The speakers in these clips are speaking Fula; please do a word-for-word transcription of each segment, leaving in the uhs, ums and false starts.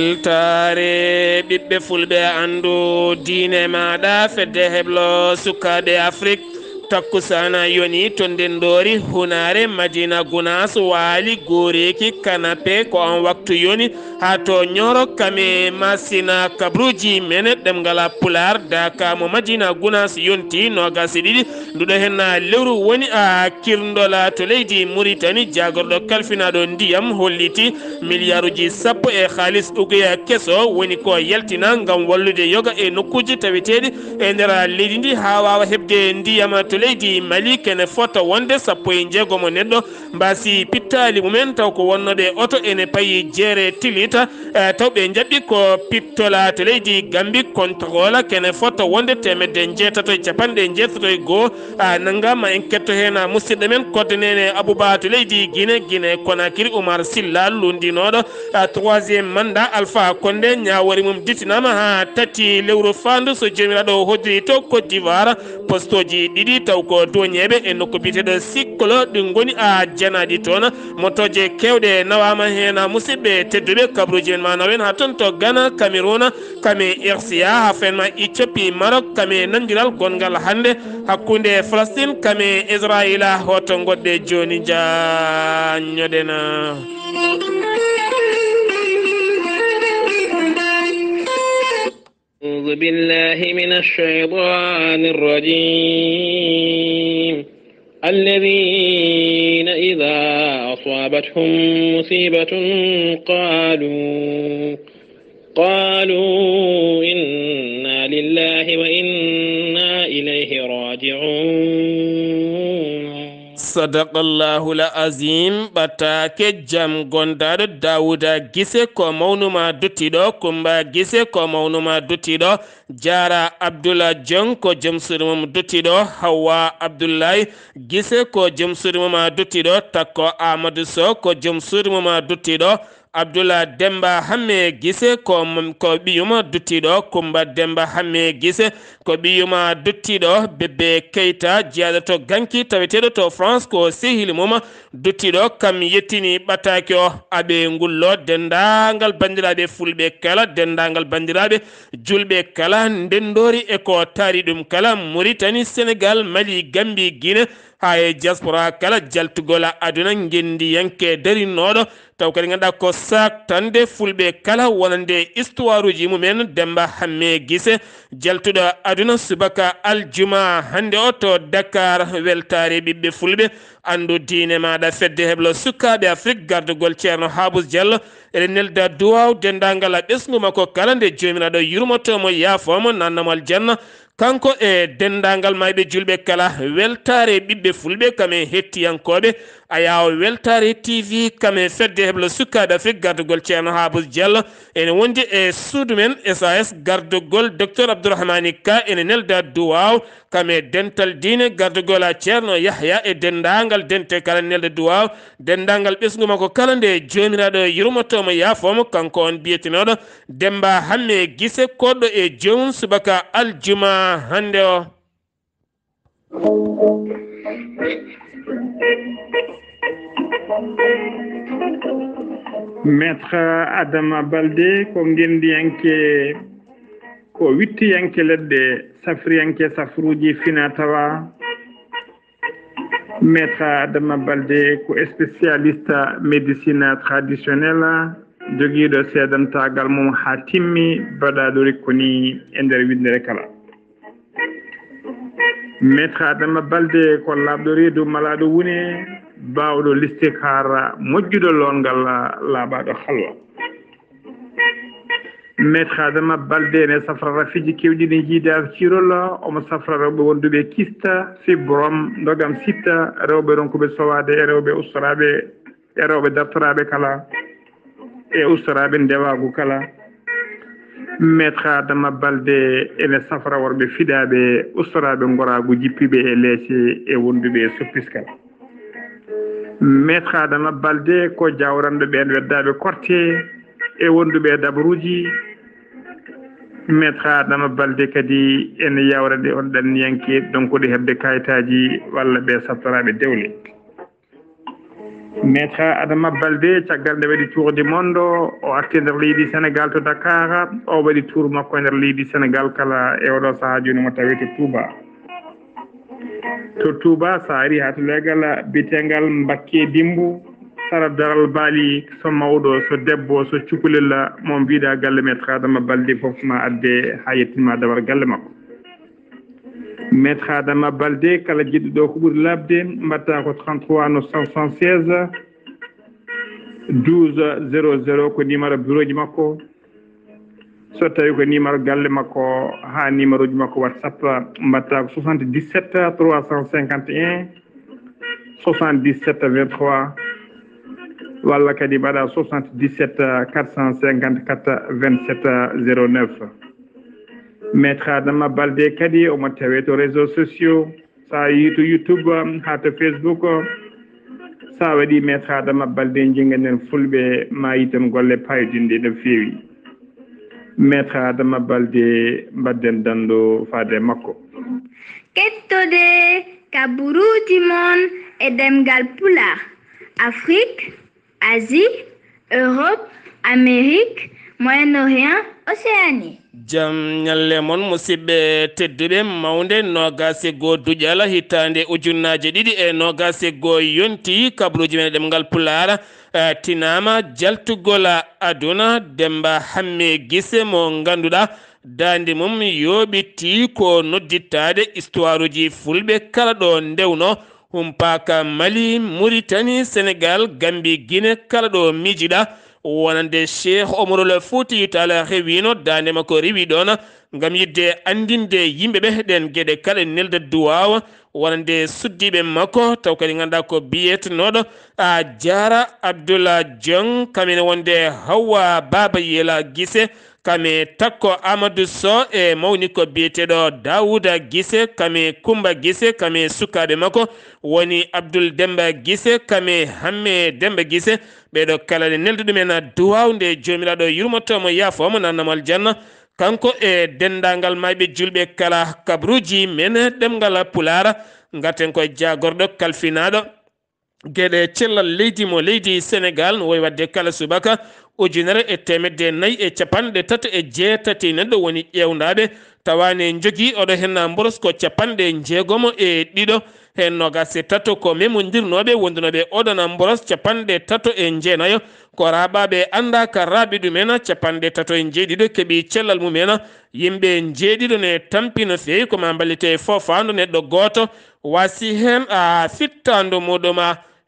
Weltaare ɓiɓɓe fulɓe, anndu diine maaɗa, fedde heblo sukaaɓe Afrik. Takkusaana yoni to Ndenndoori, Hunaare, Madina Gunaas, Waali, Gooreeki, Kanape, ko on waktu yoni. Haa to Ñooro, kame Masina, kabruuji men ɗemngal Pulaar, Daaka mo Madina Gunaas yonti noogaas e ɗiɗi. Nduɗo hen lewru woni a kirndola to leydi Muritani, jaagorɗo kalfinaaɗo ndiyam holliti miliyaaruji sappo e haalis uguya keso woni ko yaltina ngam wallude yoga e nokkuuji taweteeɗi e nder leydi ndi haa waawa heɓde ndiyam to leydi Mali, kene fota wonde sappo e jeegomo neɗɗo mbaasi pittaali mumen, taw ko wonnooɓe oto ene payi jeere tilita, eh, taw ɓe njaɓɓi ko pittola to leydi Gambi, kontogola kene fota wonde teemedde njeetato e capanɗe njeetato e goo, ah, nanngama. En ketto heen, ah, musidɗo men Kodde Neene Abouba to leydi Guinée, Guinée Conakry, Oumar Silla lunndinooɗo, ah, troisième mandat Alpha Condé, ñaawoore mum dittinaama haa tati lewru faandu so Joomiraaɗo hoddiri to Côte d'Ivoire. Postooji ɗiɗi taw ko tooñeeɓe e nokku biyeteeɗo Sikkolo ɗi ngoni a janaaɗi toon. Motooje keewɗe nawaama heen, musidɓe tedduɓe, kabruuji men ma nawen haa toon to Ghana, Cameroun, kame R C A, haa fen ma Éthiopie, Maroc, kame nandiral gonngal hannde hakkunde Falastin kame Israila. Hoto ngoɗɗe jooni, njaññoɗen. أعوذ بالله من الشيطان الرجيم. الذين إذا أصابتهم مصيبة قالوا، قالوا إنا لله وإنا إليه راجعون. Sadaqallahul azim. Ɓataake jam gondaaɗo Daawuda Gise ko mawnuma duttiɗo, Kumba Gise ko mawnuma duttiɗo, Jaara Abdullah Jong ko jom suudu mum duttiɗo, Hawa Abdullahi Gise ko jom suudu mum duttiɗo, Takko Amadou Sow ko jom suudu mum duttiɗo, Abdullah Demba Hamme Gise ko, ko ɓiyum duttiɗo, Kumba Demba Hamme Gise ko ɓiyum duttiɗo, Bébé Keita jeyaaɗo to Ganki taweteeɗo to France ko sehil mum duttiɗo, kam yettini ɓataake o. Aɓe ngullo denndaangal banndiraaɓe fulɓe kala, denndaangal banndiraaɓe julɓe kala, ndenndoori e ko taari ɗum kala, Muritani, Senegal, Mali, Gambi, Gine, haa e diaspora kala, jaltugol aduna ngenndiyanke darinooɗo, taw kadi ngannduɗaa ko saktande fulɓe kala wonande histoire uji mumen, Demba Hamme Gise, jaltuɗo aduna subaka aljuma hannde o to Dakar. Weltaare ɓiɓɓe fulɓe, anndu diine maaɗa, fedde heblo sukaaɓe Afrik, gardugol Ceerno Habous Diallo, eɗen nelda duwaaw denndaangal a ɓesngu makko kala, nde Joomiraaɗo yurmoto mo, yaafo mo, nanna mo aljanna, kanko e denndaangal maayɓe julɓe kala. Weltaare ɓiɓɓe fulɓe, kam e hettiyankooɓe Ayaawo Weltaare T V, kam e fedde heblo sukaaɓe Afrik, gardugol Ceerno Habous Diallo, ene wondi e suudu men S A S, gardugol Docteur Abdourahmani Ka, ene nelda duwaaw, kam e dental diine, gardugol a Ceerno Yahya e denndaangal dente kala, nelda duwaaw, denndaangal ɓesngu makko kala, nde Joomiraaɗo yurmoto mo, yaafo mo, kanko on biyetenooɗo Demba Hamme Gise, koɗɗo e joomum subaka aljuma hannde o. Maître Adama Balde ko ngenndiyanke, ko wittiyanke leɗɗe, safriyanke safruuji fina tawa. Maître Adama Balde ko spécialiste médecine traditionnelle, jogiiɗo seedantaagal mum haa timmi, baɗaaɗo rikkoni e nder winndere kala. Maître Adama Balde ko laaɓɗo reedu, malaaɗo wune, baawɗo listikaar, moƴƴuɗo loongal, laaɓaaɗo halwa. Maître Adama Balde ene safra rafiiji keewɗi ɗi njiidaaka ciirol, omo safra rewɓe wonduɓe kista, fibrome, ndogam sitta, rewɓe ronkuɓe sowaade e rewɓe ustoraaɓe, e rewɓe dartoraaɓe kala, e ustoraaɓe ndewaagu kala. Maître Adama Balde ene safra worɓe fiɗaaɓe, ustoraaɓe ngoraagu, jippiiɓe e leece e wonduɓe e soppiskal. Maître Adama Balde ko jawranɗo ɓeen weddaaɓe korte e wonduɓe e dabaruuji. Maître Adama Balde kadi ene yawrani on ɗanniyanke donkuɗo heɓde kayitaaji walla ɓe sattoraaɓe dewle. Maître Adama Baldé, caggal nde waɗi tour du monde, o arti nder leydi Sénégal to Dakar, o waɗi tour makko nder leydi Sénégal kala e oɗo sahaa jooni mo tawi to Touba. To Touba, so a ari haa to leegal biyeteengal Mbakke Dimbu, sara daral baali, so mawɗo, so debbo, so cukalel, mo mbiɗa galle Maître Adama Baldé fof ma adde haa yettin ma dawal galle makko. Maître Adama Baldé, kala jiɗɗo ɗo ko ɓuri labde, mbaɗta ko trente-trois neuf cent soixante-seize douze zéro zéro, ko numéro bureau ji makko. So tawi ko numéro galle makko, haa numéro ji makko WhatsApp, mbaɗta ko soixante-dix-sept trois cent cinquante et un soixante-dix-sept vingt-trois, walla kadi mbaɗa soixante-dix-sept quatre cent cinquante-quatre vingt-sept zéro neuf. Maître Adama Baldé kadi omo tawe to réseaux sociaux. So a yii to YouTube, um, haa to Facebook, um, so a waɗi Maître Adama Baldé, njinnga nden Fulɓe, ma yitan golle paydinɗe no feewi. Maître Adama Baldé, mbaɗden danndo faade e makko. Kettode kaburuuji mon e ɗemngal Pulaar, Afrik, Asie, Europe, Amérique, Moyen-Orient, Océanie. Jam ñalle mon, musidɓe tedduɓe. Mawnde noogaas e goo duƴal hitaande ujunnaaje ɗiɗi e noogaas e goo yonti, kabaruuji men e ɗemngal Pulaar, eh, tinaama jaltugol aduna. Demmba Hammee Gise mo ngannduɗaa daande mum yooɓiti ko noddittaade istuwaaruuji Fulɓe kala ɗo ndewno, humpaaka Mali, Muritani, Senegaal, Gammbi, Gine, kala ɗo miijiɗaa. Wonande Cheikh Omarul Fuutiyu Taal rewiino, daande makko rewi ɗoon ngam yiɗde anndinde yimɓe ɓe ɗeen geɗe kala, nelda duwaawa wonande suddiiɓe makko, taw kadi ngannduɗaa ko biyetenooɗo a Jaara Abdullah Jong, kam ene wonde Hawwa Baaba Yela Gise, kam e Takko Amadou Sow e mawni ko biyeteeɗo Daouda Gise, kam e Kumba Gise, kam e sukaaɓe makko woni Abdoul Demba Gise, kam e Hamme Demba Gise. Ɓeeɗo kala ne nelda ɗumen duwaaw nde Joomiraaɗo yurmoto mo, yaafoo mo, naatna mo aljanna, kanko e denndaangal maayɓe juulɓe kala. Kabaruuji men ɗemngal Pulaar, ngarten ko e jaagorɗo kalfinaaɗo geɗe cellal leydi mo leydi Senegaal, no woyi waɗde kala subaka ujunere e teemedde nayi e capanɗe tato e jeetati neɗɗo woni ƴeewndaaɓe, tawa ne njogii oɗo henna mboros ko capanɗe njeegomo e ɗiɗo, heen noogaas e tato ko memondirnooɓe wondunooɓe oɗon mboros, capanɗe tato e jeenayo ko raaɓaaɓe anndaaka raaɓi ɗumen, capanɗe tato e njeeɗiɗo keɓi cellal mumen. Yimɓe njeeɗiɗo ne tampi no feewi, ko ma mballite foofaandu neɗɗo gooto waasi heen a fittaandu muɗum.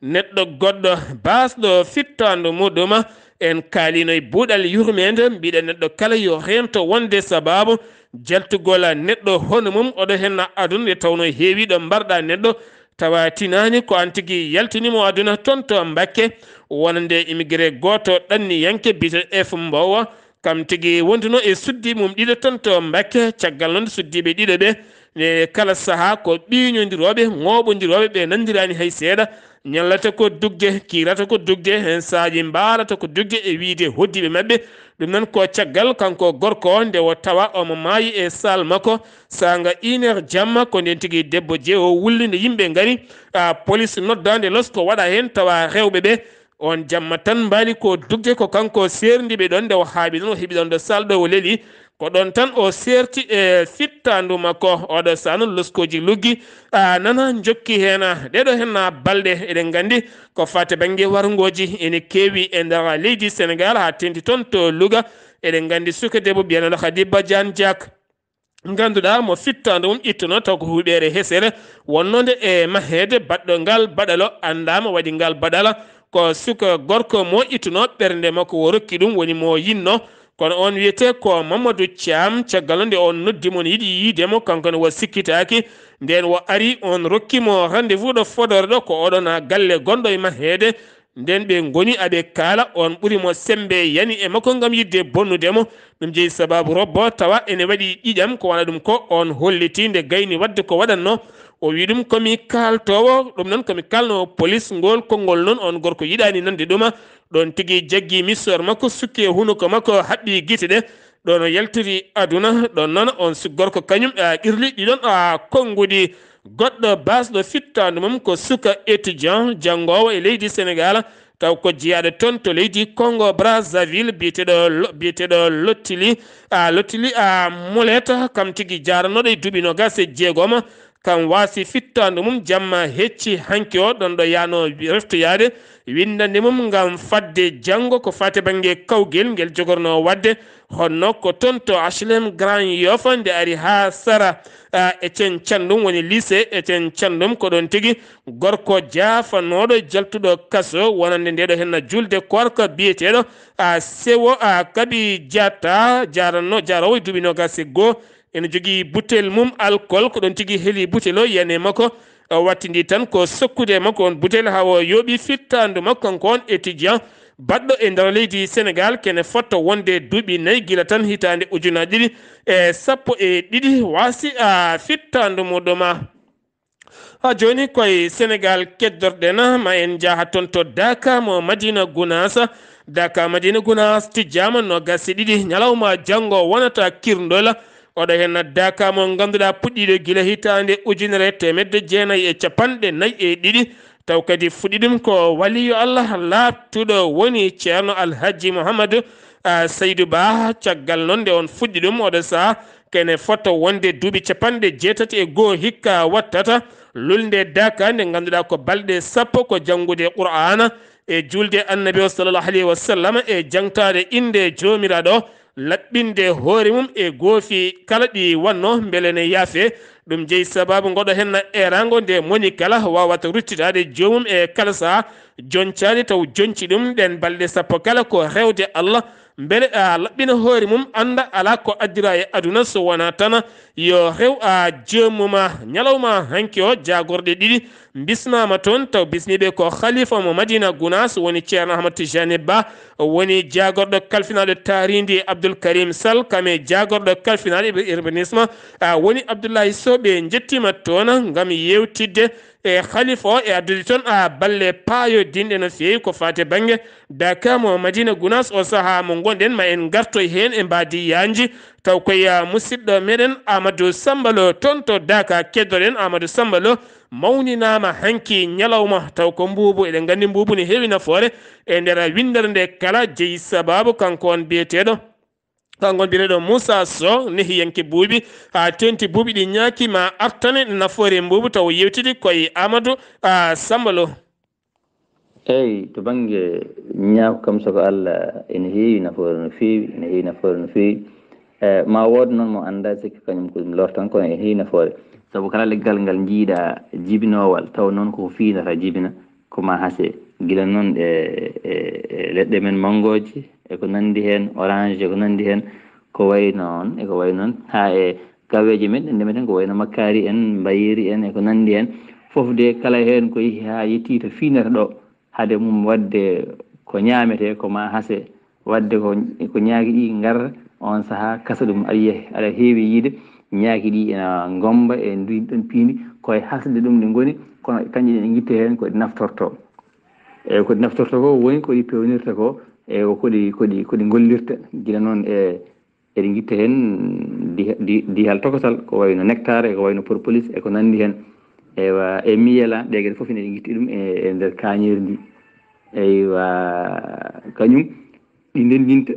Neɗɗo goɗɗo baasɗo fittaandu muɗum, en kaalino e buuɗal yurmeende, mbiɗa neɗɗo kala yo reento wonde sabaabu jaltugol neɗɗo hono mum, oɗo henna aduna nde tawnoo heewi ɗo mbarɗa neɗɗo, tawa tinaani ko aan tigi yaltini mo aduna toon to Mbakke, wonande immigré gooto ɗanniyanke biyeteeɗo F Mbowa, kam tigi wonduno e suddi mum ɗiɗo toon to Mbakke. Caggal noon, suddiiɓe ɗiɗo ɓe, ne kala sahaa ko ɓiiñondirooɓe, ŋooɓondirooɓe, ɓe nanndiraani hay seeɗa. Ñallata ko dugde, kiirata ko dugde, heen saaji mbaalata ko dugde e wiyde hoɗdiiɓe maɓɓe. Ɗum noon ko caggal kanko gorko o, nde o tawa omo maayi e saal makko, saanga une heure jamma, ko ndeen tigi debbo je o wulli nde yimɓe ngari, a, polis noddaande losko waɗa heen, tawa rewɓe ɓe, oon jamma tan mbaali ko dugde, ko kanko seerndiiɓe ɗoon, nde o haaɓi ɗoon, o heɓi ɗoon ɗo saal ɗo o leli. Ko ɗoon tan o seerti e fittaandu makko. Oɗo sahaa noon loskooji luggi, a, nana njokki heen. Ɗeeɗo heen balɗe, eɗen nganndi ko faati bannge warngooji ene keewi e nder leydi Senegaal, haa teeŋti toon to Louga. Eɗen nganndi suka debbo biyanooɗo Khady Badiane Diack, ngannduɗaa mo fittaandu mum ittuno taw ko huɓeere hesere wonnode e maheede, baɗɗo ngal baɗalo anndaama waɗi ngal baɗala. Ko suka gorko mo ittuno, ɓernde makko o rokki ɗum, woni mo yinno. Kono on wiyetee ko Mamadou Thiam, caggal nde on noddi mo, yiɗi yiide mo, kanko ne o sikkitaaki. Ndeen o ari, on rokki mo rendez-vous ɗo Fodor ɗo, ko oɗon galle gonɗo e maheede. Ndeen ɓe ngoni aɓe kaala, on ɓuri mo semmbe, yani e makko ngam yiɗde bonnude mo. Ɗum jeyi sabaabu robbo, tawa ene waɗi ƴiiƴam, ko wona ɗum ko on holliti nde gayni waɗde ko waɗatno. O wi ɗum, "Ko mi kaaltoowo, ɗum noon ko mi kaalnoowo polis." Ngol konngol noon on gorko yiɗaani nande ɗuma. Ɗoon tigi jaggi misoor makko, sukki e hunuko makko, haɓɓi gite ɗe. Ɗoon o yaltiri aduna, ɗoon noon on su-, gorko kañum, a, qirli ɗiɗon, a, konnguɗi. Goɗɗo baasɗo fittaandu mum ko suka étudiant janngoowo e leydi Senegaal, taw ko jeyaaɗo toon to leydi Congo Brazzaville, biyeteeɗo Lo-, biyeteeɗo Lottili, a, Lottili, a, Moleta, kam tigi jaaranooɗo e duuɓi noogaas e jeegom. Kam waasi fittaandu mum jamma hecci hanki o, ɗoon ɗo yaano reftoyaade. Winndannde mum ngam fadde janngo ko faati bannge kawgel ngel jogornoo waɗde, honno ko toon to H L M Grand Yoff, nde ari haa sara, a, e cen canndum woni lycée e cen canndum, ko ɗoon tigi gorko jaafanooɗo jaltuɗo kaso wonande ndeeɗo henna julde koorka biyeteeɗo, a, Sewo, a, Kabi Diatta, jaaranno-, jaaroowo e duuɓi noogaas e goo, ene jogii butel mum alcool, ko ɗoon tigi heli butel o, yiyannde makko, o wattindi tan ko sokkude e makko on butel, haa o yooɓi fittaandu makko, kanko on étudiant baɗɗo e nder leydi Senegaal, kene fotto wonde duuɓi nayi gila tan hitaande ujunaaji ɗiɗi e sappo e ɗiɗi, waasi, a, fittaandu muɗum. Haa jooni koye Senegaal keddorɗen, ma en njaha toon to Daaka mo Madina Gunaas. Daaka Madina Gunaas tijjaama noogaas e ɗiɗi ñalawma janngo wonata kirndol. Oɗo heen Daaka mo ngannduɗaa puɗɗiiɗo gila hitaande ujunere e teemedde jeenayi e capanɗe nayi e ɗiɗi. Taw kadi fuɗɗi ɗum ko waliyo Allah laaɓtuɗo woni Ceerno Alhaji Muhammadu, a, Saydu Ba. Caggal noon nde on fuɗɗi ɗum, oɗo sahaa kene fotto wonde duuɓi capanɗe jeetati e goo hikka wattata. Lulnde Daaka nde ngannduɗaa ko balɗe sappo ko janngude Qur'aana e juulde Annabi o sallallahu alayhi wa sallam e jaŋtaade innde Joomiraaɗo, laɓɓinde hoore mum e goofi kala ɗi wannoo mbele ne yaafee. Ɗum jeyi sabaabu ngoɗo henna eeraango nde moni kala waawata ruttitaade joomum e kala sahaa, joncaade taw jonci ɗum ɗeen balɗe sappo kala ko rewde Allah, mbele a laɓɓina hoore mum, annda alaa ko addira e aduna so wonaa tan yo rew a joomum. Ñalawma hanki o, jaagorɗe ɗiɗi bismaama toon, taw bismiiɓe ko Khalifa mo Madina Gunaas, woni Ceerno Ahmad Tijani Ba, woni jaagorɗo kalfinaaɗo taariindi Abdul Karim Sall, kam e jaagorɗo kalfinaaɗo ur-, urbanisme, a, woni Abdullahi Sow. Ɓe njettiima toon ngam yeewtidde e Khalifa o e addude toon, a, balle paayodinɗe no feewi ko faati e bannge Daaka mo Madina Gunaas. O sahaa mo ngonɗen, ma en ngartoy heen e mbaadi yaanji, taw koye, a, musidɗo meɗen Amadou Samba Lo toon to Daaka. Keddoɗen Amadou Samba Lo mawninaama hanki ñalawma, taw ko mbuubu. Eɗen nganndi mbuubu ne heewi nafoore e nder winndere nde kala, jeyi sabaabu kanko on biyeteeɗo, kanko on biyeteeɗo Moussa Sow, nehiyanke buubi, a, teenti buubi ɗi ñaaki ma artane nafoore mbuubu, taw yeewtidi koye Amadou, a, Samba Lo. Eyi, to bannge ñaako kam, soko Allah, ene heewi nafoore no feewi, ene heewi nafoore no feewi. E, ma wood noon mo anndaa sikki kañum ko ɗum lortan, kono ene heewi nafoore. Sabu kala leggal ngal njiiɗa jibinoowal, taw noon koko fiinata jibina, ko ma hase. Gila noon e, e, e leɗɗe men manngooje, e ko nanndi heen, orange, e ko nanndi heen, ko wayi noon, e ko wayi noon, haa e gaweeje men ɗe ndemeten, ko wayno makkaari en, mbayeeri en, e ko nanndi heen. Fof de, kala heen ko yehi haa yettii to fiinata ɗo, hade mum waɗde ko ñaametee, ko ma hase, waɗde ko, ko ñaaki ɗi ngar, oon sahaa kasa ɗum. Aɗa yiya, aɗa heewi yiyde ñaaki ɗi ena ngommba e ndu-, ɗon piindi, ko e hasde ɗum ɗi ngoni, kono kañƴe ɗe ngitte heen ko ɗi naftortoo. E ko ɗi naftortoo ko woni ko ɗi peewnirta ko, e ko ɗi, ko ɗi, ko ɗi ngollirta, gila noon e eɗi ngitta heen di-, di-, dihal tokosal, ko wayno nectar, e ko wayno propolis, e ko nanndi heen. Eywa, e miyela, ɗe geɗe fof ene ngitti ɗum e, e nder kaañeeri ndi. Eywa, kañum, ɗi ndenndinta,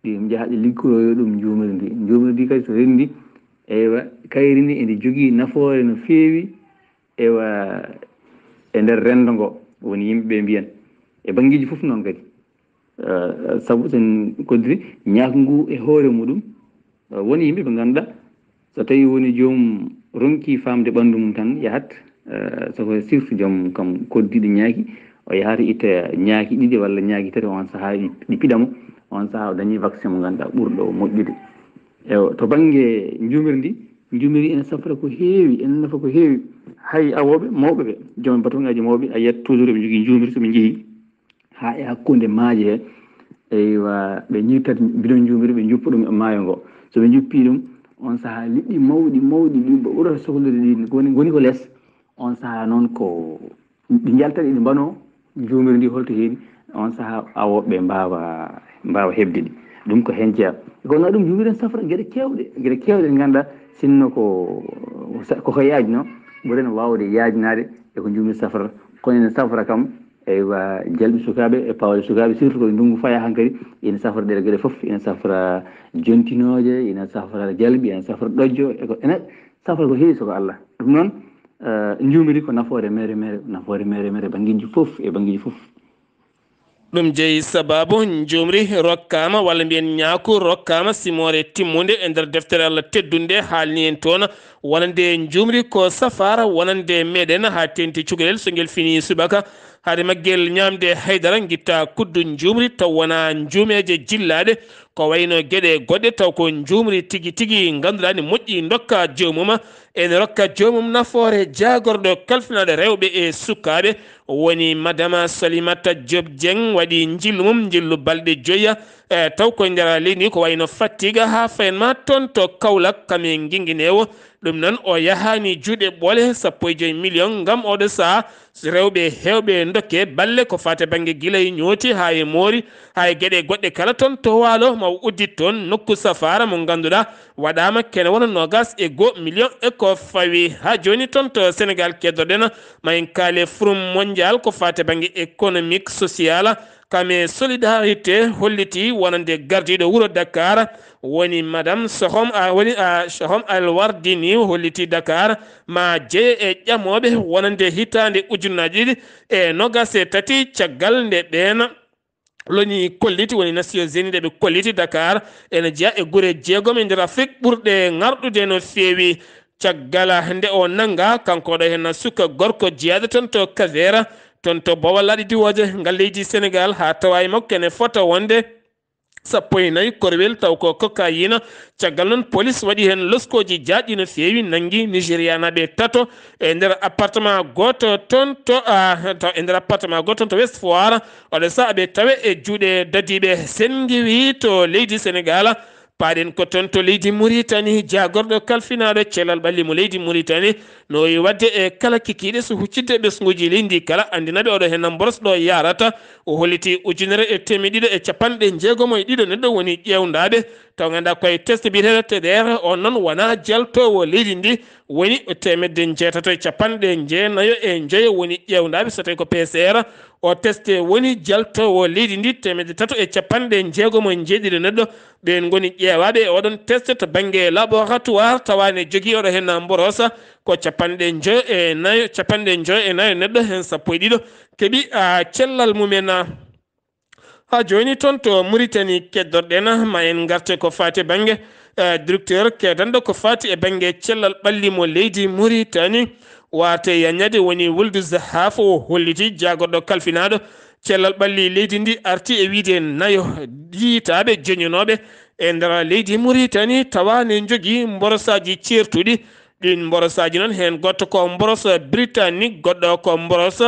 ɗi njaha ɗi liggoroyo ɗum njuumri ndi. Njuumri ndi kadi so renndi, eywa, kayri ndi ene jogii nafoore no feewi, eywa, e nder renndo ngo, woni yimɓe ɓe mbiyan. E banngeeji fof noon kadi. Eh, sabu sen koddiri ñaak ngu e hoore muɗum, eh, won yimɓe ɓe ngannduɗaa, so tawii woni joomum ronkii faamde ɓanndu mum tan yahat, eh, so ko surtout joom kam koddiiɗo ñaaki, o yahat itta ñaaki ɗiɗi walla ñaaki tati, on sahaa ɗi, ɗi piɗa mo, on sahaa o dañii vaccin mo ngannduɗaa ɓurɗo moƴƴude. Ewa, to bannge njumirdi, njumirdi ene safra ko heewi, ene nafa ko heewi. Hay awooɓe mawɓe ɓe, joom batuŋaaji mawɓe, a yiyat toujours ɓe njogii njumirdi so ɓe njehii haa e hakkunde maaje he. Eywa, ɓe ñiitat bidon njuumiri, ɓe njuppa ɗum e maayo ngo. So ɓe njuppii ɗum, on sahaa liɗɗi mawɗi, mawɗi, ɗi ɓe ɓurata sohlude ɗi ngoni, ngoni ko les. On sahaa noon ko ɗi njaltat, ɗi mbanoo njuumiri ndi holto heedi. On sahaa awooɓe mbaawa, mbaawa heɓde ɗi. Ɗum ko heen jeyaa. Kono ɗum njuumiri en safra geɗe keewɗe, geɗe keewɗe ɗe ngannduɗaa sinno ko, ko ko yaajno. Ɓurani waawde yaajnaade e ko njuumri safrata. Kono ene safra kam, eywa, jalbi sukaaɓe e paawle sukaaɓe, surtout ko ndunngu faya hankadi, ene safra ɗee geɗe fof, ene safra jontinooje, ene safra jalbi, ene safra ɗojjo, e ko ene safra ko heewi soko Allah. Ɗum noon, eh, njuumri ko nafoore mere mere, nafoore mere mere, banngeeji fof e banngeeji fof. Ɗum jeyi sababu njuumri rokkaama, walla mbiyen ñaaku rokkaama simoore timmunde e nder deftere Allah teddunde, haalni en toon wonande njuumri ko safaara wonande meɗen haa teŋti cukalel, so ngel fini subaka, hade maggel ñaamde haydara, ngitta kuddu njuumri taw wonaa njuumeeje jillaaɗe, ko wayno geɗe goɗɗe taw ko njuumri tigi tigi ngannduɗaa ne moƴƴi ndokka joomum, ene rokka joomum nafoore. Jaagorɗo kalfinaaɗo rewɓe e sukaaɓe woni Madama Solimata Diop Dieng, waɗi njillu mum, njillu balɗe joyi, e taw ko nder leydi ndi ko wayno Fattiga haa fayen ma toon to Kaolack, kam e ngingineewo. Ɗum noon o yahaani juuɗe ɓoole sappo e joyi million ngam oɗo sahaa rewɓe heewɓe ndokke balle ko faati bannge gila e ñooti haa e moori, haa e geɗe goɗɗe kala toon to waalo ma o uddit toon nokku safaara mo ngannduɗaa waɗaama kene wona noogas e goo million e ko fawi. Haa jooni toon to Sénégal keddoɗen ma en kaale Forum Mondial ko faati bannge économique, social, kam e solidarité holliti wonande gardiiɗo wuro Dakar woni Madame Sohom, a, woni, a, Sohom Al Wardini holliti Dakar ma jeye e ƴamooɓe wonande hitaande ujunnaji ɗiɗi e noogas e tati caggal nde ɓeen loñi kolliti, woni Nations Unies ɗe ɓe kolliti Dakar ene jeya e gure jeegom e nder Afrik ɓurɗe ŋarɗude no feewi. Caggal nde o nannga, kanko ɗo heen suka gorko jeyaaɗo toon to Kazera, toon to Bowal Laaɗe Diwooje, ngal leydi Sénégal, haa tawa e makko ene fota wonde sappo e nayi korwel taw ko cocaïne. Caggal noon, polis waɗi heen loskooji jaaƴɗi no feewi, nanngi Nigérianaaɓe tato e nder appartement gooto toon to, ah, to, e nder appartement gooto toon to Ouest Foire. Oɗo sahaa ɓe tawe e juuɗe dadiiɓe senngiwi to leydi Sénégal. Paaɗen ko toon to leydi Mauritanie, jaagorɗo kalfinaaɗo cellal ɓalli mo leydi Mauritanie no wayi waɗde e kala kikiiɗe so huccidde ɓesnguuji leydi ndi kala, anndina ɓe oɗo heen mboros ɗo yahrata. O holliti ujunere e teemeɗɗe ɗiɗo e capanɗe jeegomo e ɗiɗo neɗɗo woni ƴeewndaaɓe, taw ngannduɗaa ko e test biyeteeɗo T D R, on noon wonaa jaltoowo leydi ndi, woni teemedde jeetato e capanɗe jeenayo e njoyo woni ƴeewndaaɓe, so tawii ko P C R, o test woni jaltoowo leydi ndi, teemedde tato e capanɗe jeegomo e jeeɗiɗo neɗɗo, ɓeen ngoni ƴeewaaɓe e oɗon test to bannge laboratoire, tawa ne jogii oɗo heen mborosa ko capanɗe njoyo e nayo, capanɗe njoyo e nayo neɗɗo, heen sappo e ɗiɗo keɓi, a, cellal mumen. Haa jooni toon to Mauritanie keddorɗen, ma en ngarte ko faati bannge, eh, directeur keedanɗo ko faati e bannge cellal ɓalli mo leydi Mauritanie, wate yaññade woni Wuldu Zahaf, o holliti jaagorɗo kalfinaaɗo cellal ɓalli leydi ndi arti e wiyde nayo jiytaaɓe joñonooɓe e nder leydi Mauritanie tawa ne njogii mborosaaji ceertuɗi. Ɗiin mborosaaji noon, heen gooto ko mboros britannique, goɗɗo ko mboros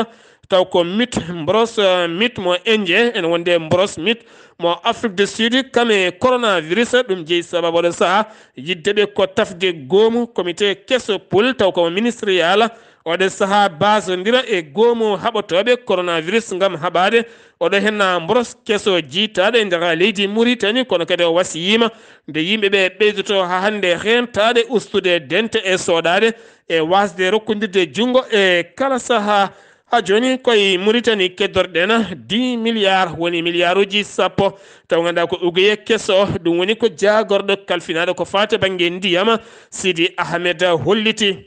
taw ko mit, mboros, eh, mit mo Indien, ene wonde mboros mit mo Afrique du Sud, kam e coronavirus. Ɗum jeyi sababu oɗo sahaa yidde ɓe ko tafde goomu comité keso pul taw ko ministériel. Oɗo sahaa basondira e goomu haɓotooɓe coronavirus ngam haɓaade oɗo heen mboros keso jiytaaɗo e nder leydi Mauritanie, kono kadi o wasiyiima nde yimɓe ɓe ɓeydoto haa hannde heentaade, ustude dente e soɗaade e waasde rokkondirde junngo e kala sahaa. Haa jooni ko e Mauritanie keddorɗen, dix milliards woni milliarduuji sappo, taw ngannduɗaa ko ugoye keso, ɗum woni ko jaagorɗo kalfinaaɗo ko faati bannge ndiyam, Sidi Ahmed holliti.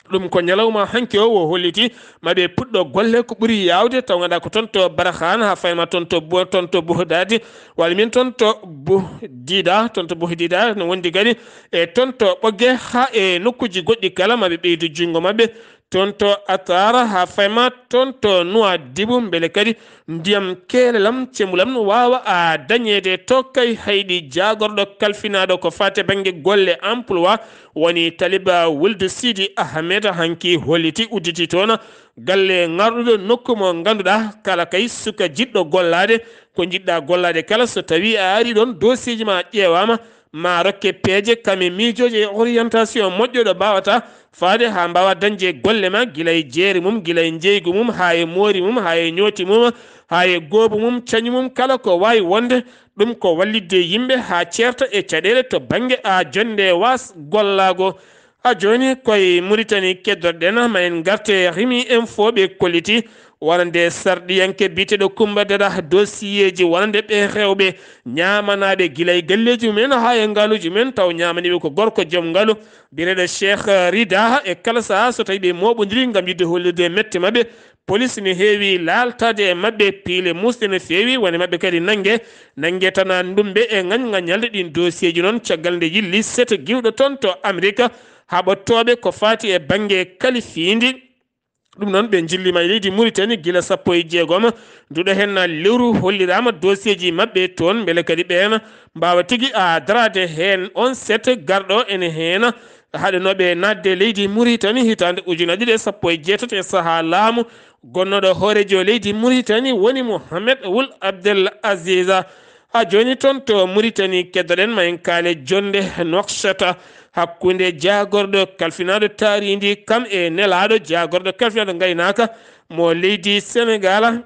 Ɗum ko ñalawma hanki o, o holliti ma ɓe puɗɗo golle ko ɓuri yaawde, taw ngannduɗaa ko toon to Barahan, haa fayi ma toon to Bo-, toon to Bohdadi, walla min toon to Bohdida, toon to Bohdida, no wondi kadi e toon to Ɓogge, haa e nokkuuji goɗɗi kala, ma ɓe ɓeydu junngo maɓɓe toon to Atara, haa fayi ma toon to Nouadhibou, mbele kadi ndiyam keelelam, cembulam waawa a dañeede to. Kay hayɗi jaagorɗo kalfinaaɗo ko faati bannge golle emploi, woni Taliba Wuldu Sidi Ahmed, hanki holliti udditi toon galle ŋarɗuɗo nokku mo ngannduɗaa kala kay suka jiɗɗo gollaade, ko njiɗɗaa gollaade kala, so tawii a arii ɗoon, doosieji ma ƴeewaama, ma rokke peeje, kam e miijooji e orientation moƴƴo ɗo mbaawata faade haa mbaawa dañde golle ma, gila e jeere mum, gila e njeeygu mum, haa e moori mum, haa e ñooti mum, haa e goobu mum, cañu mum, kala ko waawi wonde. Ɗum ko wallitde yimɓe haa ceerta e caɗeele to bannge a jonnde waas gollaago. Ha jooni koye Muritani keddoɗen, ma en ngarte rimi en fof ɓe kolliti wonande sarɗiyanke biyeteeɗo Kumba Dada, dosiyeeji wonande ɓe rewɓe ñaamanaaɓe gila e galleeji mumen haa e ngaaluuji mumen, taw ñaamaniiɓe ko gorko joom ngaalu biyeteeɗo Cheikh Rida. E kala sahaa so tawii ɓe mooɓondiri ngam yiɗde hollirde mette maɓɓe, polis ne heewi laaltaade e maɓɓe, piile muusɗe ne feewi, woni maɓɓe kadi nannge, nannge tan ndumbe e ngañ ngañalde. Ɗiin dosiyeeji noon caggal nde yilli sete giwɗo toon to Amerik, haɓotooɓe ko faati e bannge kalifiindi. Ɗum noon ɓe njilliima e leydi Muritani gila sappo e jeegom nduɗo heen lewru, holliraama dosiyeeji maɓɓe toon, mbele kadi ɓeen mbaawa tigi a daraade heen. On sete garɗo ene heen haɗanooɓe naatde leydi Muritani hitaande ujunaaji ɗiɗi e sappo e jeetati e sahaa laamu gonnooɗo hooreejo leydi Muritani woni Mohamed Wul Abdel Aziz. Ha jooni toon to Muritani keddoɗen ma en kaale jonnde Nouakchott hakkunde jaagorɗo kalfinaaɗo taarindi kam e nelaaɗo jaagorɗo kalfinaaɗo ngaynaaka mo leydi Senegaal.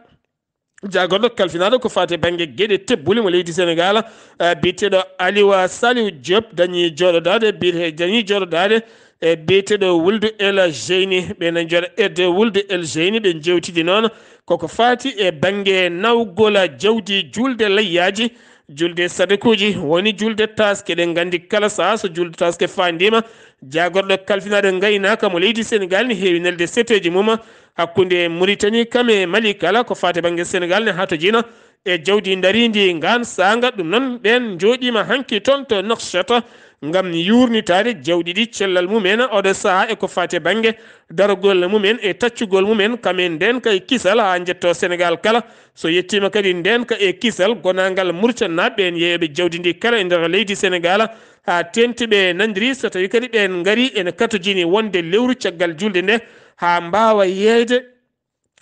Jaagorɗo kalfinaaɗo ko faati e bannge geɗe tebbuli mo leydi Senegaal, eh, biyeteeɗo Aliou Saliou Diop dañi jooɗodaade, biyete-, dañi jooɗodaade e biyeteeɗo Wuldu El Jeyni. Ɓe nani jooɗo Ed Wuldu El Jeyni, ɓe njewtidi noon koko faati e bannge nawgol jawdi, julde layyaaji, julde sadakuuji, woni julde taaske. Eɗen nganndi kala sahaa so julde taaske faandiima, jaagorɗo kalfinaaɗo ngaynaaka mo leydi Senegaal ne heewi nelde seteeji mum hakkunde Muritani kam e Mali kala ko faati bannge Senegaal ne hatojina e jawdi ndariindi ngaan saanga. Ɗum noon ɓeen njooɗiima hanki toon to Nouakchott ngam yuurnitaade jawdi ɗi cellal mumen oɗo sahaa e ko faati bannge darogol mumen e taccugol mumen kam e ndeen ka e kisal haa njetto Senegaal kala. So yettiima kadi ndeen ka e kisal gonaangal Muritaninaaɓe ɓeen yeeyooɓe jawdi ndi kala e nder leydi Senegaal haa teeŋti ɓe nanndiri, so tawii kadi ɓeen ngarii ene katojini wonde lewru caggal julde nde haa mbaawa yeeyde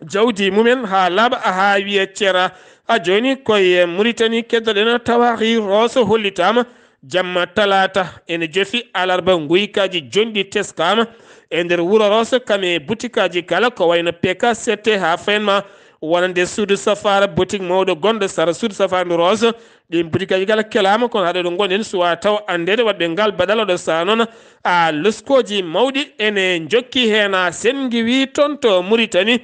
jawdi mumen haa laaɓa haa wiya ceera. Ha jooni koye Muritani keddoɗen tawaari Rooso hollitaama jamma talaata ene jofi alarba nguykaaji jonɗi teskaama e nder wuro Rooso kam e butikaaji kala ko wayno P K C T haa Fayenma wonande suudu safaara botik mawɗo gonɗo sara suudu safaara ndu Rooso. Ɗiin butikaaji kala kelaama kono haɗa ɗo ngonɗen suwaa taw anndeede waɗɓe ngal baɗal oɗo sahaa noon a loskooji mawɗi ene njokki heen a senngi wii toon to Muritani.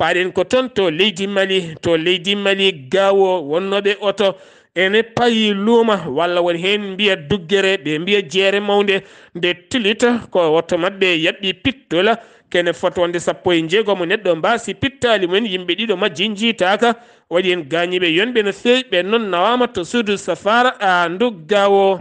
Paaɗen ko toon to leydi Mali, to leydi Mali gawo wonnooɓe oto ene payi luuma walla woni heen mbiya duggere, ɓe mbiya jeere mawnde nde tilita ko oto maɓɓe yaɓɓi pittola kene fota wonde sappo e jeegom neɗɗo mbaasi pittaali mumen, yimɓe ɗiɗo majji njiitaaka, waɗi heen gaañiiɓe yonɓe no feewi, ɓeen noon nawaama to suudu safaara a ndu gawo.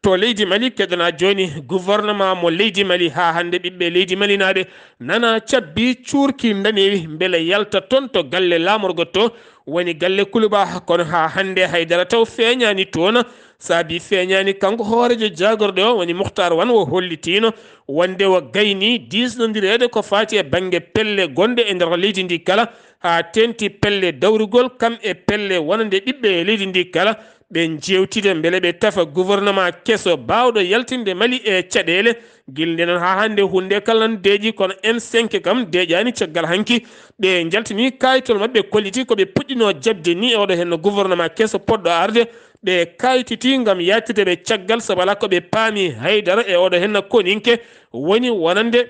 To leydi Mali keɗɗon haa jooni gouvernement mo leydi Mali haa hannde ɓiɓɓe leydi Malinaaɓe nana cabbi cuurki ndaneewi mbele yalta toon to galle laamorgo to woni galle Kuluba, kono haa hannde haydara taw feeñaani toon. Saabi feeñaani kanko hooreejo jaagorɗe o woni Muhtar Wan o hollitiino wonde o gayni diisnondireede ko faati e bannge pelle gonɗe e nder leydi ndi kala haa teeŋti pelle dawrugol kam e pelle wonande ɓiɓɓe leydi ndi kala. Ɓe njeewtida mbele ɓe tafa gouvernement keso baawɗo yaltinde Mali e caɗeele. Gila nde noon haa hannde huunde kala nan deeƴi kono M cinq kam deeƴaani caggal hanki. Ɓe njaltini kaayitol maɓɓe kolliti ko ɓe puɗɗinoo jaɓde ni e oɗo henno gouvernement keso poɗɗo arde. Ɓe kaaytiti ngam yaatirde ɓe caggal sabu alaa ko ɓe paami haydara e oɗo henno koninke woni wonande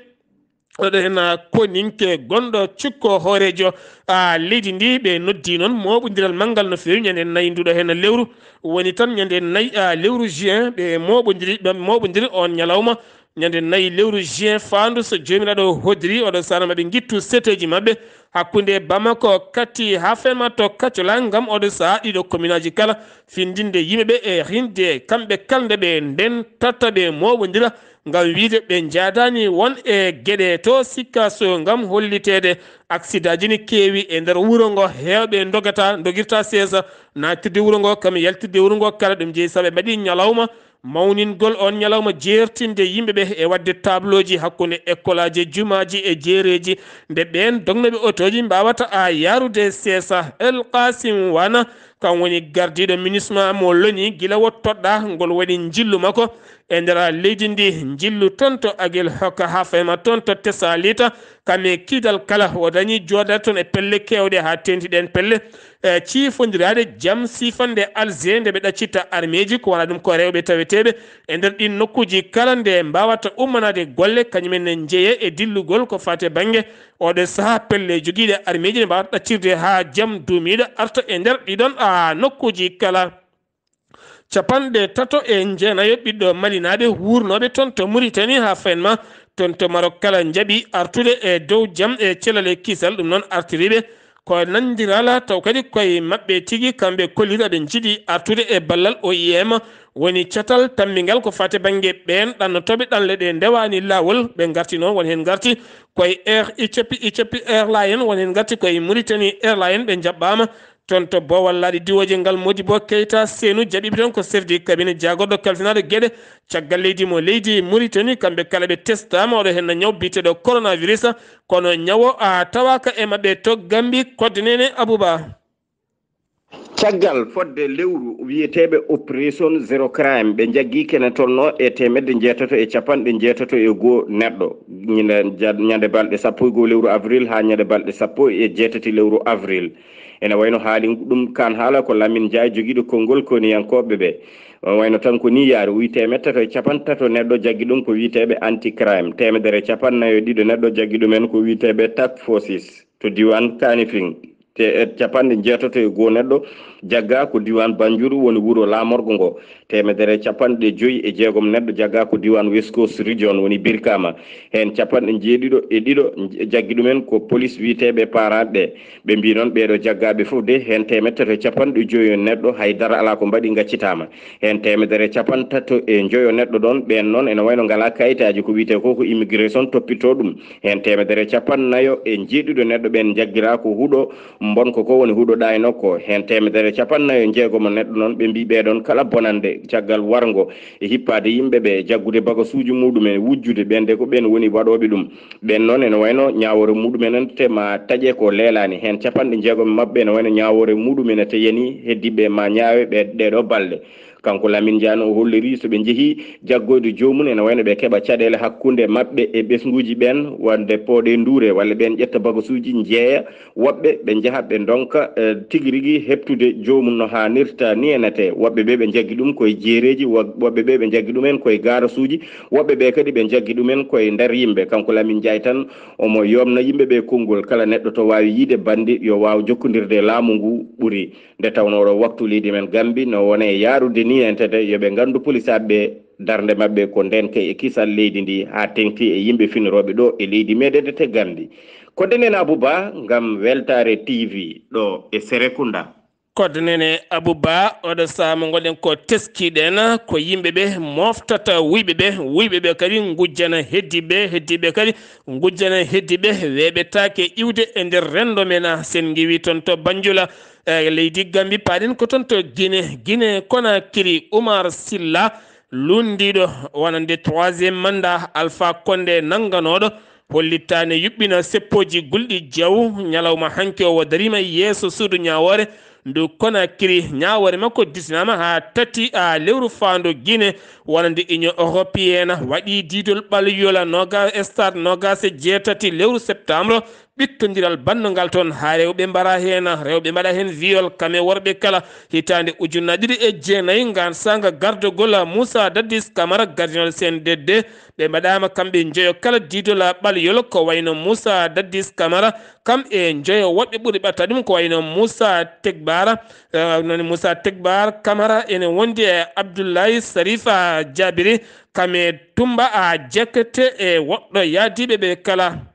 oɗo hena koninke gonɗo cukko hooreejo a leydi ndi. Ɓe noddi noon mooɓondiral manngal no feewi ñande nayi nduɗo hena lewru woni tan ñande nayi a lewru juin ɓe mooɓondiri ɓe mooɓondiri on ñalawma ñande nayi lewru juin faandu so joomiraaɗo hodiri oɗo saana maɓe ngittu seteeji maɓɓe hakkunde Bamako katti haa fenma to Kaccola ngam oɗo sahaa ɗiɗo kominaaji kala findinde yimɓe ɓe e rinde kamɓe kala nde ɓe nden tatta ɓe mooɓondira ngam wiide ɓe njaadaani won e geɗe to sikka so ngam holliteede aksidaaji ne keewi e nder wuro ngo heewɓe ndogata ndogirta seesa naatirde wuro ngo kam yaltirde wuro ngo kala ɗum jeyi saɓe mbaɗi ñalawma mawningol on ñalawma jeertinde yimɓe ɓe e waɗde tablooji hakkunde ekkolaaji e jumaaji e jeereeji nde ɓeen dognooɓe otooji mbaawata a yaarude seesa El Qasim Wana Kan woni gardiiɗo MINUSMA mo loni gila wo toɗɗa ngol waɗi njillu makko e nder leydi ndi, njillu toon to Agil Hoka haa fayma toon to Tesalita, kam e kiidal kala o dañi jooɗaade toon e pelle keewɗe haa teeŋti ɗeen pelle, e ciifondiraade jam siifande Alger nde ɓe ɗaccitta armeeji, ko wona ɗum ko rewɓe taweteeɓe e nder ɗiin nokkuuji kala nde mbaawata ummanaade golle, kañum en ne njeyee e dillugol ko faati e bannge oɗo sahaa pelle jogiiɗe armeeji ne mbaawata ɗaccirde haa jam duumiiɗo arta e nder ɗiɗon a nokkuuji kala. Capanɗe tato e jeenayo ɓiɗɗo malinaaɓe wuurnooɓe toon to Muritani haa fayma toon to Marok kala njaɓi artude e dow jam e celal e kisal. Ɗum noon artiriiɓe ko nanndirala taw kadi koye maɓɓe tigi kamɓe kollira ɓe njiɗi artude e ballal O I M woni catal tammbingal ko faati bannge ɓeen ɗannotooɓe ɗanle ɗe ndewaani laawol. Ɓe ngarti noon won heen ngarti koye Air Ethiopie, Ethiopie Airline, won heen ngarti koye Mauritanie Airline, ɓe njaɓɓaama toon to boowal laaɗe diwooje ngal. Modibo Keita Senu jaɓiiɓe toon ko chef de cabinet jaagorɗo kalfinaaɗo geɗe caggal leydi mo leydi Mauritanie. Kamɓe kala ɓe testaama oɗo heen no ñaw biyeteeɗo coronavirus, kono ñawo a tawaaka e maɓɓe to Gambie. Kodde nene Abouba. Caggal fodde lewru wiyeteeɓe Opération Zéro Crime, ɓe njaggi kene tolno e teemedde njeetato e capanɗe njeetato e goo neɗɗo ñande, ñande balɗe sappo e goo lewru avril haa ñande balɗe sappo e jeetati lewru avril. Ene wayno haali ɗum kan haala ko Lamine Ndiaye jogiiɗo konngol koniyankooɓe ɓe. On wayno tan ko ni yaari, o wi teemedde tato e capanɗe tato neɗɗo jaggi ɗum ko wiyeteeɓe anti crime, teemedere e capanɗe nayo e ɗiɗo neɗɗo jaggi ɗumen ko wiyeteeɓe task forces to diiwaan Kanifing. Te e capanɗe njeetato e goo neɗɗo jagga ko diiwaan Banjuru woni wuro laamorgo ngo. Teemedere e capanɗe joyi e jeegom neɗɗo jagga ko diiwaan West Coast Region woni Birkama. Heen capanɗe njeeɗiɗo e ɗiɗo jaggi ɗumen ko police wiyeteeɓe paaraaɓe ɓe. Ɓe mbii noon ɓeeɗo jaggaaɓe fof de heen teemedde tato e capanɗe joyo neɗɗo hay dara alaa ko mbaɗi ngaccitaama. Heen teemedere e capanɗe tato e njoyo neɗɗo ɗoon ɓeen noon ene wayno ngalaa kayitaaji ko wiyetee ko ko immigration toppitoo ɗum. Heen teemedere e capanɗe nayo e njeeɗiɗo neɗɗo ɓeen njaggiraa ko huɗo mbonko ko woni huɗo ɗaynokko. Heen teemedere e capanɗe nayo e njeegomo neɗɗo noon ɓe mbii ɓeeɗoon kala bonannde caggal warngo e hippaade yimɓe ɓe jaggude bagasuuji muɗumen wujjude ɓeen de ko ɓeen woni waɗooɓe ɗum. Ɓeen noon ene wayno ñaawoore muɗumen en te ma taƴe ko leelaani. Heen capanɗe jeegom e maɓɓe ene wayno ñaawoore muɗumen ete yani heddiɓe ma ñaawe ɓe ɗeeɗo balɗe. Kanko Lamin Jaan o holliri so ɓe njehii jaggoyde joomum ene wayno ɓe keɓa caɗeele hakkunde maɓɓe e ɓesnguuji ɓeen wonde pooɗe nduure walla ɓeen ƴetta bagasuuji njeeya. Woɓɓe ɓe njaha ɓe ndonka eh, tigi rigi heɓtude joomum no haanirta ni e nate. Woɓɓe ɓe ɓe njaggi ɗum koye jeereeji, wo- woɓɓe ɓe ɓe njaggi ɗumen koye gaarasuuji, woɓɓe ɓe kadi ɓe njaggi ɗumen koye nder yimɓe. Kanko Lamin Njaay tan omo yoomna yimɓe ɓe konngol, kala neɗɗo to waawi yiide banndi yo waaw jokkondirde e laamu ngu ɓuri. Nde tawnoo ɗo waktu leydi men Gammbi no wone e yaarude ni entede yo ɓe nganndu polisaaɓe ɓe darnde maɓɓe ko ndenka e kisal leydi ndi haa teŋti e yimɓe finirooɓe ɗo e leydi meɗen te Gammbi. Ko Denen Abou Ba ngam Weltaare T V ɗo e Serekunda. Kodde nene Abou Ba, oɗo saama ngoɗen ko teskiɗen ko yimɓe ɓe moftata wuyɓe ɓe, wuyɓe ɓe kadi ngujjana heddiɓe, heddiɓe kadi ngujjana heddiɓe weeɓetaake iwde e nder renndo men. Sen ngiwi toon to Banjula e leydi Gambi, paaɗen ko toon to Gine, Gine Konakiri, Oumar Silla lunndiiɗo wonande troisième mandat Alpha Condé nannganooɗo hollittaane yuɓɓina seppooji gulɗi jaw. Ñalawma hanki o dariima yeeso suudu ñaawoore ndu Konakiri. Ñaawoore makko disinaama haa tati a lewru faandu Gine wonande Union Européenne waɗi diidol ɓalyola noga stade nogas e jeetati lewru septembre. Ɓittondiral bannungal toon haa rewɓe mbara heen, rewɓe mbaɗa heen viol kam e worɓe kala. Hitaande ujunnaje ɗiɗi e jeenayi ngaan saanga gardogol Moussa Dadis Camara gardinal C N D D. Ɓe mbaɗaama kamɓe njoyo kala diidola ɓalyol ko wayno Moussa Dadis Camara kam e njoyo woɗɓe ɓuri ɓatta ɗum ko wayno Moussa Tegbara, eh, noon Moussa Tegbar Camara ene wondi e Abdoulaye Sarifa Jabiri kam e Tumba a Jekete e woɗɗo yaadiiɓe ɓe kala.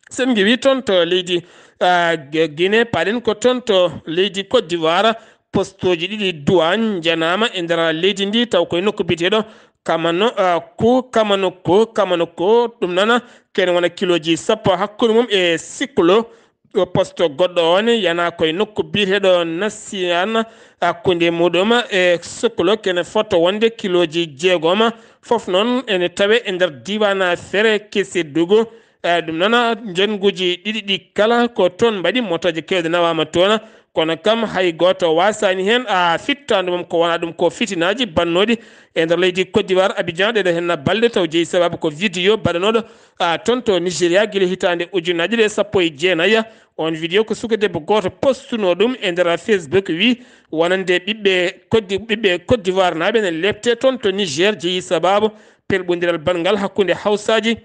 Sen ngiwi toon to leydi ah, G- Guinée, paɗen ko toon to leydi Côte d'Ivoire. Postooji ɗiɗi douane njanaama e nder leydi ndi taw koye nokku biyeteeɗo Kamano ah, ko Kamano ko Kamano ko ɗum nana kene wona kilooji sappo hakkunde mum e siklo. Ɗo posto goɗɗo on yana koye nokku biyeteeɗo Nassiyan hakkunde muɗum e siklo kene foto wonde kilooji jeegoma. Fof noon ene tawe e nder diiwaan Fere Kesedugu. Eh, ɗum noon, njannguuji ɗiɗi ɗi kala ko toon mbaɗi, motooje keewɗe nawaama toon, Kono kam hay gooto waasaani heen a fittaandu mum, ko wonaa ɗum ko fitinaaji bannooɗi e nder leydi Côte d'Ivoire, Abidjan, ɗeɗo heen na balɗe taw jeyi sababu ko vidéo baɗanooɗo a toon to Nigéria gila hitaande ujunaaji ɗiɗi e sappo e jeenayi. On vidéo ko suka debbo gooto postunoo ɗum e nder Facebook, wi wonande ɓiɓɓe Côte d'I-, ɓiɓɓe Côte d'Ivoire naaɓe ne lepte toon to Niger jeyi sababu pelɓondiral banngal hakkunde Hawsaaji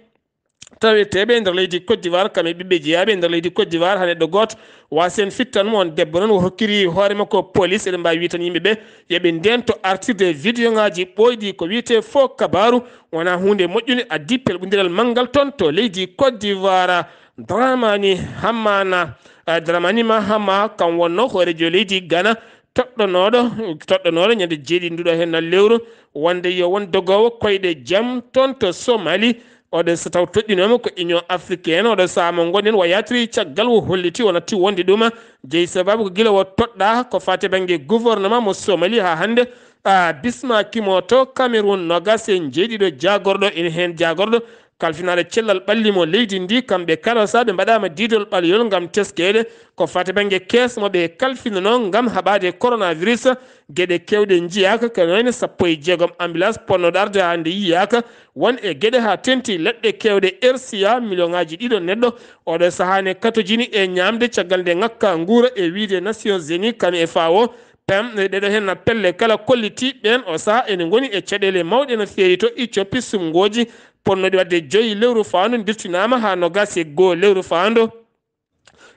taweteeɓe e nder leydi Côte d'Ivoire, kam e ɓiɓɓe jeyaaɓe e nder leydi Côte d'Ivoire, haa neɗɗo gooto waasi heen fittan mo. On debbo noon o hokkiri hoore makko police, eɗen mbaawi wiide tan yimɓe ɓe yo ɓe ndeento artirde vidéo ŋaaji ɓooyɗi ko wiyetee faux kabaaru, wonaa huunde moƴƴunde, addi pelɓondiral manngal toon to leydi Côte d'Ivoire. Dramani Hamana, eh, Dramani Mahama kam wonno hooreejo leydi Ghana, toɗɗonooɗo, toɗɗonooɗo ñande jeeɗiɗi nduɗo heen lewru, wonde yo won dogoowo koyɗe jam toon to Somali. Oɗo so taw toɗɗinooma ko Union Africaine, oɗo sahaa mo ngonɗen wa yatri caggal o holliti o natti wonde ɗuma jeyi sababu ko gila o toɗɗaa ko faati bannge gouvernement mo Somali haa hannde. A Bisma Kimoto, Cameroun, noogas e jeeɗiɗo jaagorɗo, ene heen jaagorɗo kalfinaaɗo cellal ɓalli mo leydi ndi, kamɓe kala sahaa ɓe mbaɗaama diidol ɓaleyol ngam teskeede ko faati bannge kees mo ɓe kalfinanoo ngam haɓaade coronavirus. Geɗe keewɗe njiyaaka, ko noyne sappo e jeegom ambulance potnooɗo arde haa nde yiyaaka. Won e geɗe haa tenti leɗɗe keewɗe R C A miliyoŋaaji ɗiɗo neɗɗo oɗo sahaa ne katojini e ñaamde caggal nde ŋakka nguura e wiyde Nations Unies kam e F A O. Pem, ɗeɗo heen na pelle kala kolliti ɓeen o sahaa ene ngoni e caɗeele mawɗe no feewi to Ethiopie. Sumngooji potnooɗi waɗde joyi lewru faandu ndirtinaama haa noogas e goo lewru faandu.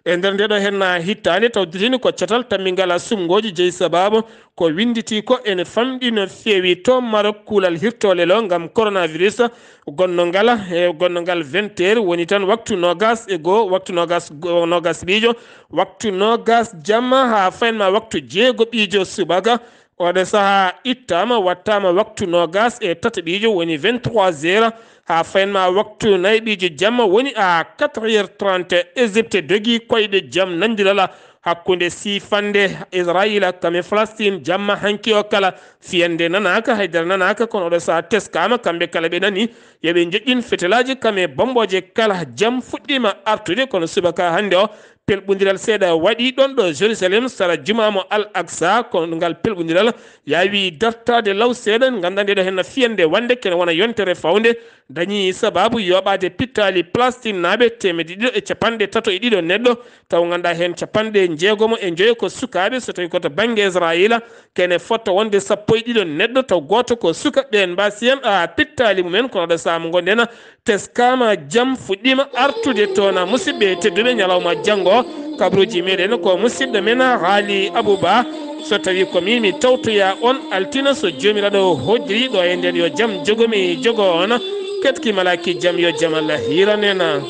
E nder ndeɗo heen na hittaande tawdeteni ko catal tammingal a sumngooji jeyi sababu ko winnditi ko ene famɗi no feewi to Maroc kuulal hirtoolelo ngam coronavirus. Gonnongal, e gonnongal vingt heures woni tan waktu noogas e goo, waktu noogas, noogas ɓiijo, waktu noogas jamma haa faynma waktu jeego ɓiijo subaka. Oɗo sahaa ittaama, wattaama waktu noogas e tataɓiijo woni vingt-trois heures, haa faynma waktu nayɓiijo jamma woni à quatre heures trente. Égypte dogi koyɗe jam nanndirala hakkunde siifannde Israila kam e Palestine jamma hanki o kala. Fiyannde nanaaka, haydara nanaaka, kono oɗo sahaa teskaama, kamɓe kala ɓe nani yo ɓe njoƴƴin fetelaaji kam e bommbooje kala. Jam fuɗɗiima artude, kono subaka hannde o pelɓondiral seeɗa waɗi ɗoon ɗo Jérusalem sara juma mo Al Aqsa, kono ngal pelɓondiral yaawi dartaade law seeɗa. Nganndaa ndeɗo heen fiyannde wannde kene wona yontere fawnde dañi sababu yooɓaade pittaali Palestinnaaɓe teemedde ɗiɗo e capanɗe tato e ɗiɗo neɗɗo, taw nganndaa heen capanɗe jeegomo e njoyo ko sukaaɓe, so tawi ko to bannge Israila kene fotto wonde sappo e ɗiɗo neɗɗo, taw gooto ko suka. Ɓeen mbaasi heen a pittaali mumen, kono ɗo saama ngonɗen teskaama, jam fuɗɗiima artude toon. Musidɓe tedduɓe, ñalawma janngo o, kabruuji meɗen ko musidɗo men Haali Abuba. So tawi ko min mi tawtoya on altine, so Joomiraaɗo hoddiri ɗo e nden, yo jam jogomi jogo on. Ketki malaaki jam, yo jam Allah hiiran en.